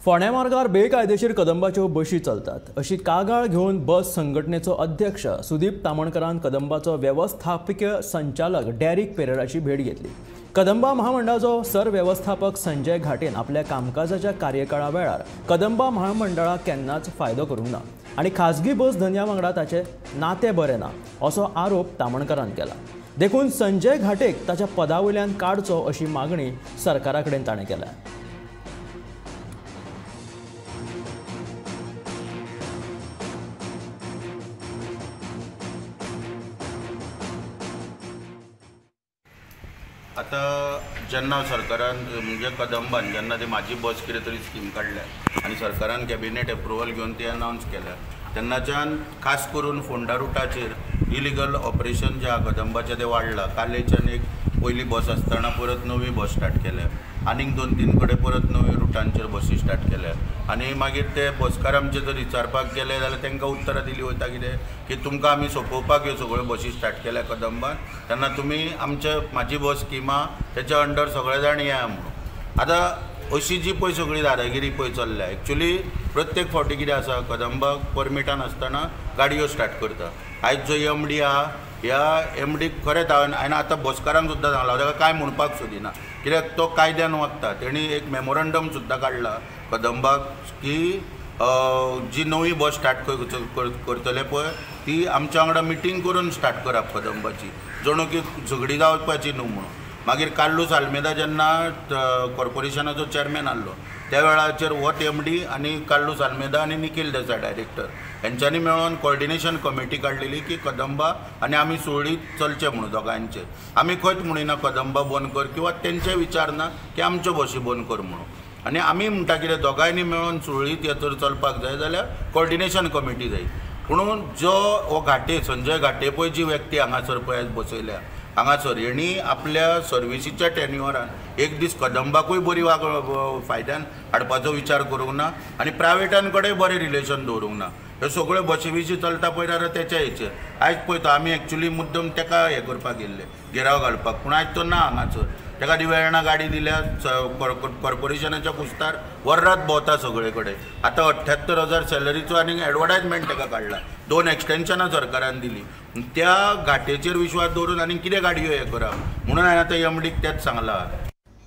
फोंड्या मार्गार बेकायदेशीर कदंबाच्यो बशी चलतात अशी कागाळ घेवन बस संघटनेचो अध्यक्ष सुदीप तामणकरान कदंबाचो वेवस्थापकीय संचालक डॅरिक पेरेराची भेट घेतली। कदंबा महामंडळाचो सरव्यवस्थापक संजय घाटेन आपल्या कामकाजाच्या कार्यकाळा वेळार कदंबा महामंडळाक केन्नाच फायदो करूंक ना आनी खाजगी बस धनया वांगडा ताचें नातें बरें ना असो आरोप तामणकरान केला। देखून संजय घाटेक ताच्या पदा वयल्यान काडचो अशी मागणी सरकारा कडेन ताणें केल्या। आतां जेन्ना सरकारान म्हणजे कदंबान जेन्ना ती म्हाजी बस कितें तरी स्कीम काडल्या आनी सरकारान कॅबिनेट एप्रुवल घेवन ती अनावन्स केल्या तेन्नाच्यान खास करून फोंडा रुटाचेर इलिगल ऑपरेशन जें आहा कदंबाचें तें वाडलां। कालेच्यान एक पयली बस आसतना परत नवी बस स्टार्ट केल्या, आनीक 2-3 कडेन परत नवी रुटांचेर बसी स्टार्ट केल्या आनी मागीर ते बसकार आमचे जर विचारपाक गेले जाल्यार तांकां उत्तरां दिली वयता कितें की तुमकां आमी सोंपोवपाक ह्यो सगळ्यो बसी स्टार्ट केल्या कदंबान, तेन्ना तुमी आमचे म्हाजी बस स्किमा तेच्या अंडर सगळे जाण या म्हणून। आतां अशी जी पळय सगळी दादागिरी पळय चल्ल्या, एक्चुली प्रत्येक फावटी कितें आसा कदंबाक परमिटां नासतना गाडयो स्टार्ट करता। आयज जो एम डी आहा ह्या एम डीक खरेंच हांवें आतां बसकारांक सुद्दां सांगलां, ताका कांय म्हणपाक सोदिना कित्याक तो कायद्यान वागता। तेणी एक मेमोरंडम सुद्दां काडला कदंबाक की जी नवी बस स्टार्ट करतले पळय ती आमच्या वांगडा मिटींग करून स्टार्ट करप कदंबाची, जणू की झगडी जावपाची न्हू म्हणून। मागीर कार्लूस आल्मेदा जेन्ना कॉर्पोरेशनाचो चेअरमॅन आहलो त्या वेळाचेर होच एम डी आनी कार्लूस आल्मेदा आनी निखील देसाय डायरेक्टर हेंच्यांनी मेळोन कॉर्डिनेशन कमिटी काडलेली की कदंबा आनी आमी सुरळीत चलचें म्हणून दोगांयचे। आमी खंयच म्हणिना कदंबा बंद कर किंवा तेंचे विचार ना की आमच्यो बशी बंद कर म्हणून, आनी आमी म्हणटा कितें दोगांयनी मेळोन सुरळीत हें जर चलपाक जाय जाल्यार कॉर्डिनेशन कमिटी जाय। पुणून जो हो घाटे संजय घाटे पळय जी व्यक्ती हांगासर पळय बसयल्या हांगासर हेणी आपल्या सर्विसीच्या टेन्युअरान एक दीस कदंबाकूय बरी वाग फायद्यान हाडपाचो विचार करूंक ना आनी प्रायवेटान कडेन बरें रिलेशन दवरूंक ना। ह्यो सगळ्यो बशी बिशी चलता पळय जाल्यार तेच्या हेचेर आयज पळयता आमी एक्चुली मुद्दम तेका हें करपाक गेल्ले घेराव घालपाक, पूण आयज तो ना हांगासर। तेका ती वेर्णा गाडी दिल्या कॉर्पोरेशनाच्या कुस्तार वररात भोंवता सगळे कडेन। आतां 78,000 सॅलरीचो आनी एडवर्टायजमेंट तेका काडला, 2 एक्सटेन्शनां सरकारान दिली। त्या घाटेचेर विश्वास दवरून आनी कितें गाडयो हें करप म्हणून हांवें आतां एम डीक तेंच सांगलां।